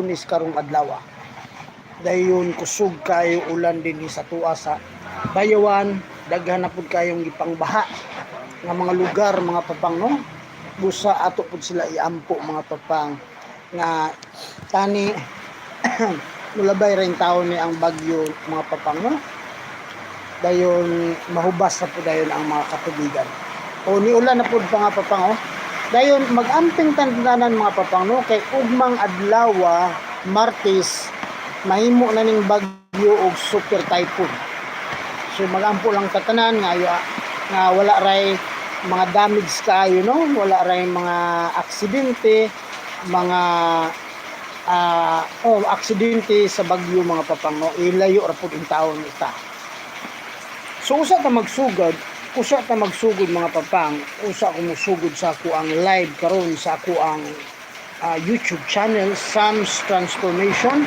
Lunes karong adlaw. Dayon kusog kayo ulan dinhi sa tua sa Bayawan, daghan na pud kayong gipangbaha nga mga lugar, mga papang, no. Busa ato pud sila iampo, mga papang, nga tani mulabay ra taon ni ang bagyo, mga papang, no. Dayon mahubas na pud dayon ang mga katubigan. O niulan na pud pa nga, papang, oh. Dayon mag-amping tanan, mga papang, no, kay ugmang adlaw, Martes, mahimo na ning bagyo og super typhoon. So magampo lang tatanan nga ayo nga wala ray mga damage kaayo, no, wala ray mga aksidente, mga oh, aksidente sa bagyo, mga papang, no. Ilayo ra pud intawon ita. So usa ta magsugod, mga papang, usa ko mosugod sa ako ang live karon sa ako ang YouTube channel, Sam's Transformation.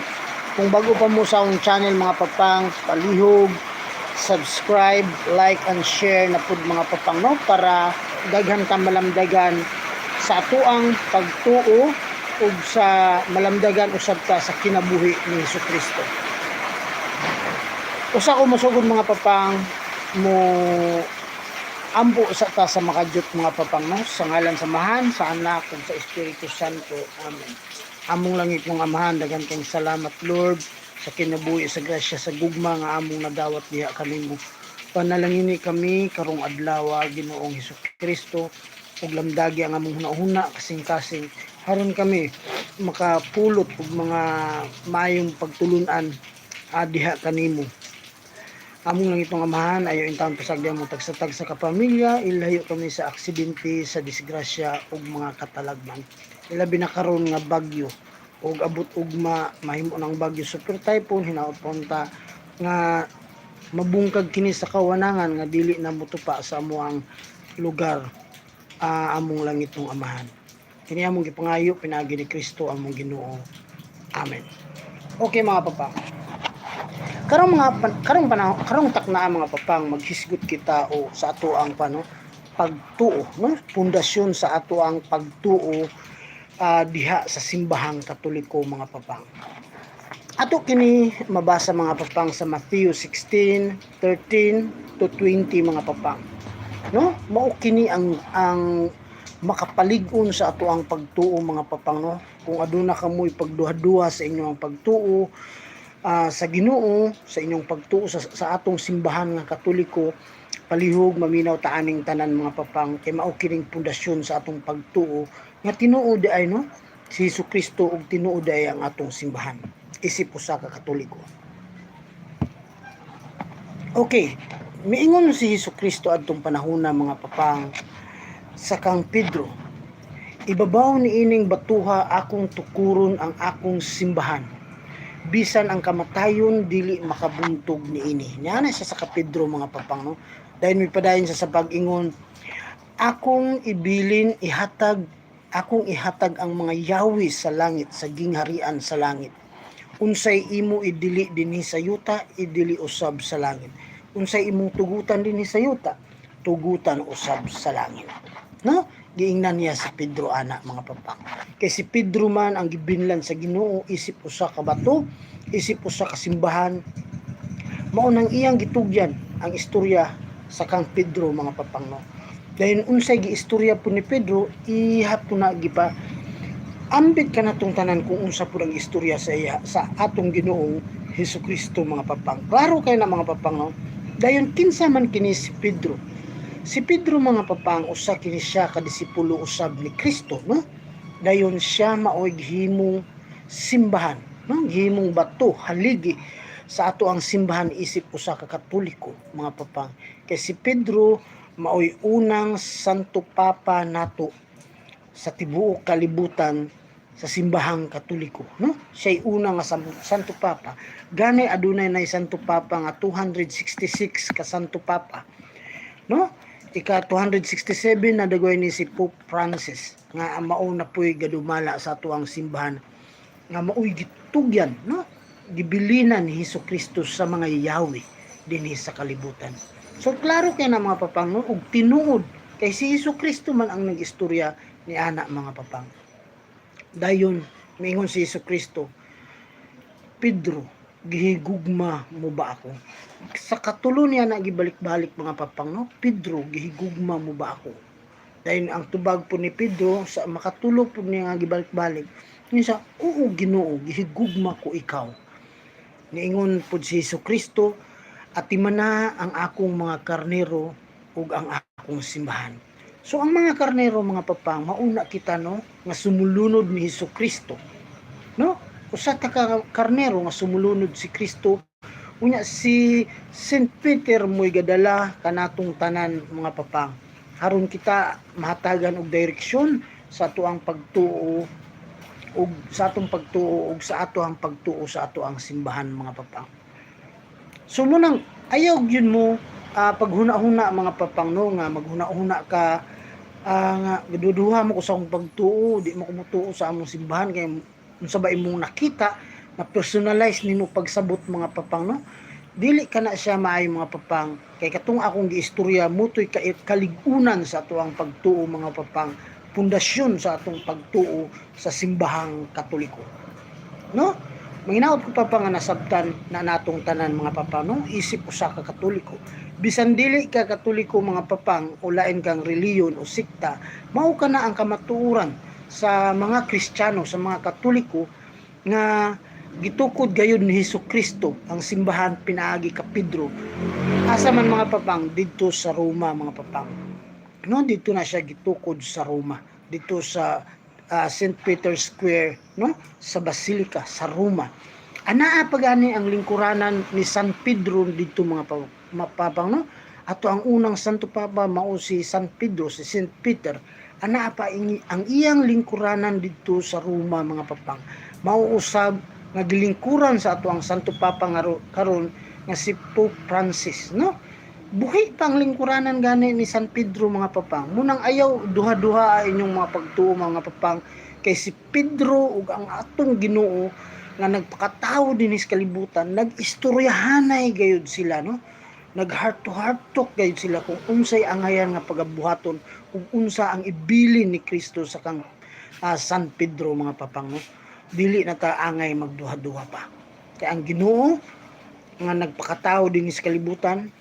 Kung bago pa mo sa akong channel, mga papang, palihog subscribe, like and share na pud, mga papang, no, para daghan ta malamdagan sa atoang pagtuo ug sa malamdagan usab ta sa kinabuhi ni Hesus Kristo. Usa ko mosugod, mga papang, mo ampo sa ta sa makadyot, mga papang, no, sa ngalan sa Amahan, sa Anak ug sa Espiritu Santo. Amen. Among langitnong Amahan, daghan kayong salamat, Lord, sa kinabuhi, sa grasya, sa gugma nga among nadawat diha kanimo. Panalangini kami karong adlaw, Ginoong Hesus Kristo, ug lamdagi ang among hunahuna, kasing-kasing, aron kami makapulot og mga maayong pagtulunan diha kanimo. Among langitnong Amahan, ayo intawon pasagdi mo tagsa-tagsa ka pamilya, ilayo kami sa aksidente, sa disgrasya ug mga katalagman. Ilabi na karon nga bagyo ug abot ugma mahimo ng bagyo super typhoon, hinaot punta nga mabungkag kini sa kawanangan nga dili na motupa sa amoang lugar, among langitnong Amahan. Kini among gipangayo pinaagi ni Kristo among Ginoo. Amen. Okay, mga papa. Karong panahon, karong takna, mga papang, maghisgot kita o sa ato ang pano pagtuo, no, pundasyon sa ato ang pagtuo diha sa Simbahang Katoliko, mga papang. Ato kini mabasa, mga papang, sa Matthew 16:13 to 20, mga papang, no. Mao kini ang makapalig-on sa ato ang pagtuo, mga papang, no. Kung aduna kamoy pagduha-duha sa inyong pagtuo sa Ginoo, sa inyong pagtuo sa atong simbahan nga Katoliko, palihog maminaw ta aning tanan, mga papang, kay mao kining pundasyon sa atong pagtuo nga tinuod ay, no, si Hesus Kristo ug tinuod ay ang atong simbahan isip usa ka Katoliko. Okay, miingon si Hesus Kristo adtong panahona, mga papang, sa kang Pedro, "Ibabaw ni ining batuha akong tukuron ang akong simbahan. Bisan ang kamatayon dili makabuntog niini." Niana siya sa ka Pedro, mga papang, no. Dahil may padayon siya sa pag-ingon, "Akong ibilin ihatag, akong ihatag ang mga yawi sa langit, sa gingharian sa langit. Unsay imo idili dinhi sa yuta, idili usab sa langit. Unsay imong tugutan dinhi sa yuta, tugutan usab sa langit." No? Giingnan niya si Pedro ana, mga papang. Kay si Pedro man ang gibinlan sa Ginoo isip usa ka bato, isip usa ka simbahan. Mao nang iyang gitugyan ang istorya sa kang Pedro, mga papang, no. Dayon unsay giistorya po ni Pedro, iha po na gipa ambit ka natong tanan kung unsa pud ang istorya sa iya sa atong Ginoong Hesus Kristo, mga papang. Klaro kay na, mga papang, no. Dayon kinsa man kini si Pedro? Si Pedro, mga papang, usa kini siya ka disipulo usab ni Kristo, no. Dayon siya maoy gihimong simbahan, no, gihimong bato, haligi sa ato ang simbahan isip usa ka Katoliko, mga papang. Kay si Pedro maoy unang Santo Papa nato sa tibuok kalibutan sa Simbahang Katoliko, no. Siya'y una nga Santo Papa. Gani adunay nay Santo Papa nga 266 ka Santo Papa, no. Ika 267 na dagoy ni si Pope Francis nga mao na puy gadumala sa ato ang simbahan nga maoy gitugyan, no, gibilinan ni Hesus Kristo sa mga yawi dinhi sa kalibutan. So klaro kay na, mga papang, no, ug tinuod kay si Hesus Kristo man ang nag-istorya ni ana, mga papang. Dayon miingon si Hesus Kristo "Pedro, gihigugma mo ba ako?" Sa katulo niya na gibalik-balik, mga papang, no? "Pedro, gihigugma mo ba ako?" Dahil ang tubag po ni Pedro sa makatulo po niya nga gibalik-balik, niya siya, "Oo, Ginoo, gihigugma ko ikaw." Niingon pud si Hesus Kristo, "Atimana ang akong mga karnero ug ang akong simbahan." So ang mga karnero, mga papang, mauna kita, no, nga sumulunod ni Hesus Kristo. No? Usa ta ka karnero nga sumulunod si Kristo. Unya si Saint Peter mo'y gadala kanatong tanan, mga papang. Aron kita mahatagan og direksyon sa atoang pagtuo ug sa atong pagtuo ug sa ato ang pagtuo sa ato ang simbahan, mga papang. So munang ayaw gyud mo paghuna-huna, mga papang, no, nga maghuna-huna ka nga gaduduha mo ko sa akong pagtuo, di mo ko motuo sa among simbahan kay unsa ba imong nakita na personalize nimo pagsabot, mga papang, no? Dili ka na siya maayo, mga papang, kay katong akong giistorya mutoy kalig-unan sa atoang pagtuo, mga papang, pundasyon sa atong pagtuo sa Simbahang Katoliko, no? Manginaot ko pa nga nasabtan na natong tanan, mga papang, no, isip usa ka Katoliko. Bisan dili ka Katoliko, mga papang, o lain kang reliyon o sikta, mao ka na ang kamatuoran sa mga Kristiyano, sa mga Katoliko, nga gitukod gayud ni Hesus Kristo ang simbahan pinaagi ka Pedro. Asa man, mga papang? Didto sa Roma, mga papang, no? Didto na siya gitukod sa Roma, didto sa St. Peter's Square, no, sa Basilica sa Roma. Anaa pa gani ang lingkuranan ni San Pedro didto, mga papang, no? Ato ang unang Santo Papa mao si San Pedro, si Saint Peter. Anaa pa ang iyang lingkuranan didto sa Roma, mga papang. Mao usab nga gilingkuran sa ato ang Santo Papa nga karon nga si Pope Francis, no? Buhi pang lingkuranan gani ni San Pedro, mga papang. Munang ayaw duha-duha inyong mga pagtuo, mga papang, kay si Pedro ug ang atong Ginoo nga nagpakatawo dinhi sa kalibutan, nag-istoryahanay gayud sila, no? Nag heart to heart talk gayud sila kung unsay angayan nga pagabuhaton ug unsa ang ibilin ni Kristo sa kang San Pedro, mga papang, no? Dili na ta angay magduha-duha pa kay ang Ginoo nga nagpakatao dinhi sa kalibutan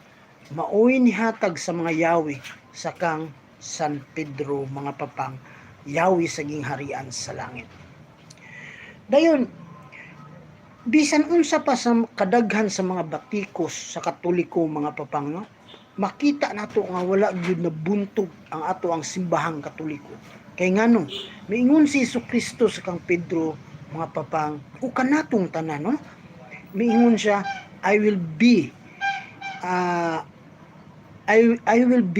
maoy nihatag sa mga yawi sa kang San Pedro, mga papang, yawi sa gingharian sa langit. Dayon, bisan unsa pa sa kadaghan sa mga batikos sa Katoliko, mga papang, no, makita nato nga wala gyud na buntog ang ato ang Simbahang Katoliko. Kay ngano? Miingon si Hesus Kristo sa kang Pedro, mga papang, o kanatong tanan, no? Miingon siya, "I will be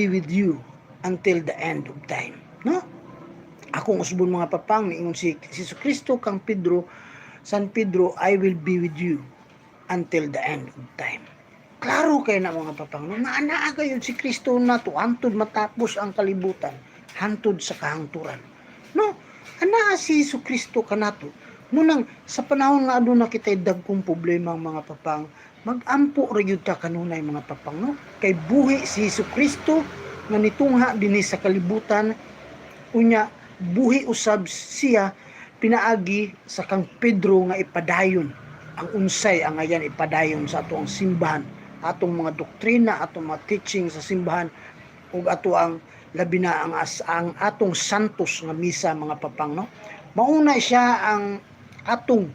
with you until the end of time," no? Akong usbon, mga papang, miingon si Hesus Kristo kang Pedro, San Pedro, "I will be with you until the end of time." Klaro kay na, mga papang, no? Nga anaa kayo si Kristo nato hantod matapos ang kalibutan, hantod sa kahangturan. No? Anaa si Hesus Kristo kanato. Munang sa panahon nga aduna kitay dagkong problema, mga papang, magampo ra gyud ta kanunay, mga papang, no? Kay buhi si Hesus Kristo nga nitungha dinhi sa kalibutan, unya buhi usab siya pinaagi sa kang Pedro nga ipadayon ang unsay angayan ipadayon sa ato ang simbahan, atong mga doktrina, atong mga teaching sa simbahan ug ato ang labi na ang atong santos nga misa, mga papang, no? Mauna siya ang atong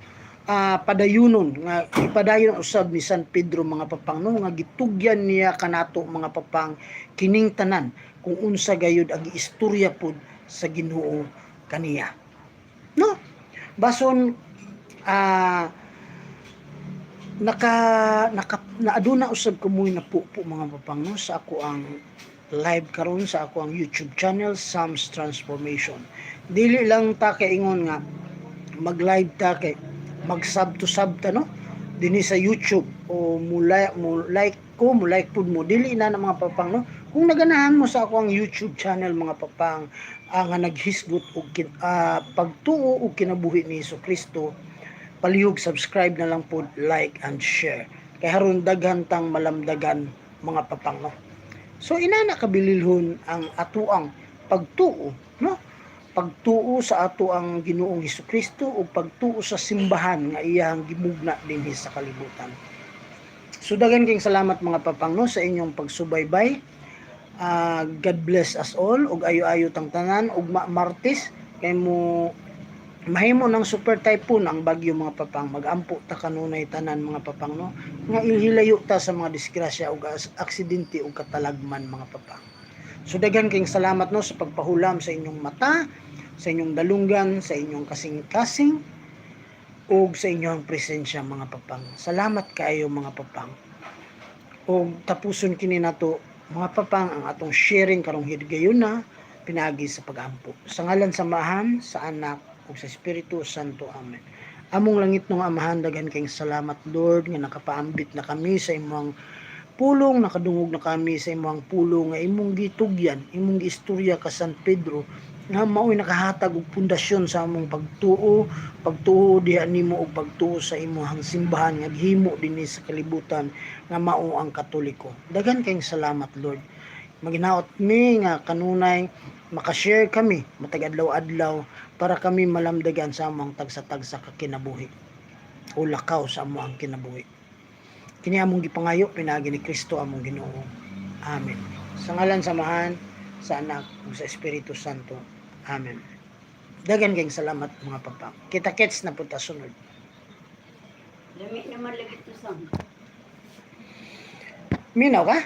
padayunon nga ipadayon usab ni San Pedro, mga papang, no, nga gitugyan niya kanato, mga papang, kining tanan kung unsa gayud ang giistorya pud sa Ginoo kaniya, no? Bason naka naka na aduna usab kamoy na po, mga papang, no, sa ako ang live karon sa ako ang YouTube channel, Sam's Transformation. Dili lang ta kaingon nga mag-live ta kay mag sub to sub ta, no, dinhi sa YouTube o mo like ko, mo like pud mo. Dili na na, mga papang, no? Kung naganahan mo sa ako ang YouTube channel, mga papang, nga naghisgot og pagtuo ug kinabuhi ni Hesus Kristo, palihog subscribe na lang pod, like and share, kay haron daghan tang malamdagan, mga papang, no? So inana kabililhon ang atuang pagtuo, no? Pagtuo sa ato ang Ginoong Hesukristo ug pagtuo sa simbahan nga iyang gimugna dinhi sa kalibutan. So daghan kayong salamat, mga papang, no, sa inyong pagsubaybay. God bless us all ug ayo-ayo tang tanan. Ugma Martes kay mo mahimo ng super typhoon ang bagyo, mga papang. Magampo ta kanunay tanan, mga papang, no, nga ilhilayo ta sa mga disgrasya ug aksidente ug katalagman, mga papang. So daghan kayong salamat, no, sa pagpahulam sa inyong mata, sa inyong dalunggan, sa inyong kasing-kasing ug sa inyong presensya, mga papang. Salamat kaayo, mga papang. Ug tapuson kini nato, mga papang, ang atong sharing karong higayon na pinaagi sa pagampo. Sa ngalan sa Amahan, sa Anak ug sa Espiritu Santo. Amen. Among langitnong Amahan, daghan kayong salamat, Lord, nga nakapaambit na kami sa imong pulong, nakadungog na kami sa imong pulong nga imong gitugyan, imong giistorya ka San Pedro nga mao'y nakahatag og pundasyon sa among pagtuo, pagtuo diha nimo ug pagtuo sa imong simbahan nga gihimo dinhi sa kalibutan nga mao ang Katoliko. Daghan kayong salamat, Lord. Maginaot mi nga kanunay makashare kami matag adlaw-adlaw para kami malamdagan sa among tagsa-tagsa ka kinabuhi o lakaw sa among kinabuhi. Kini among gipangayo pinaagi ni Kristo among Ginoo. Amen. Sa ngalan sa Amahan, sa Anak ug sa Espiritu Santo. Amen. Daghan kayong salamat, mga papa. Kita-kits na punta sunod. Lami naman lagi to sang. Minaw ka?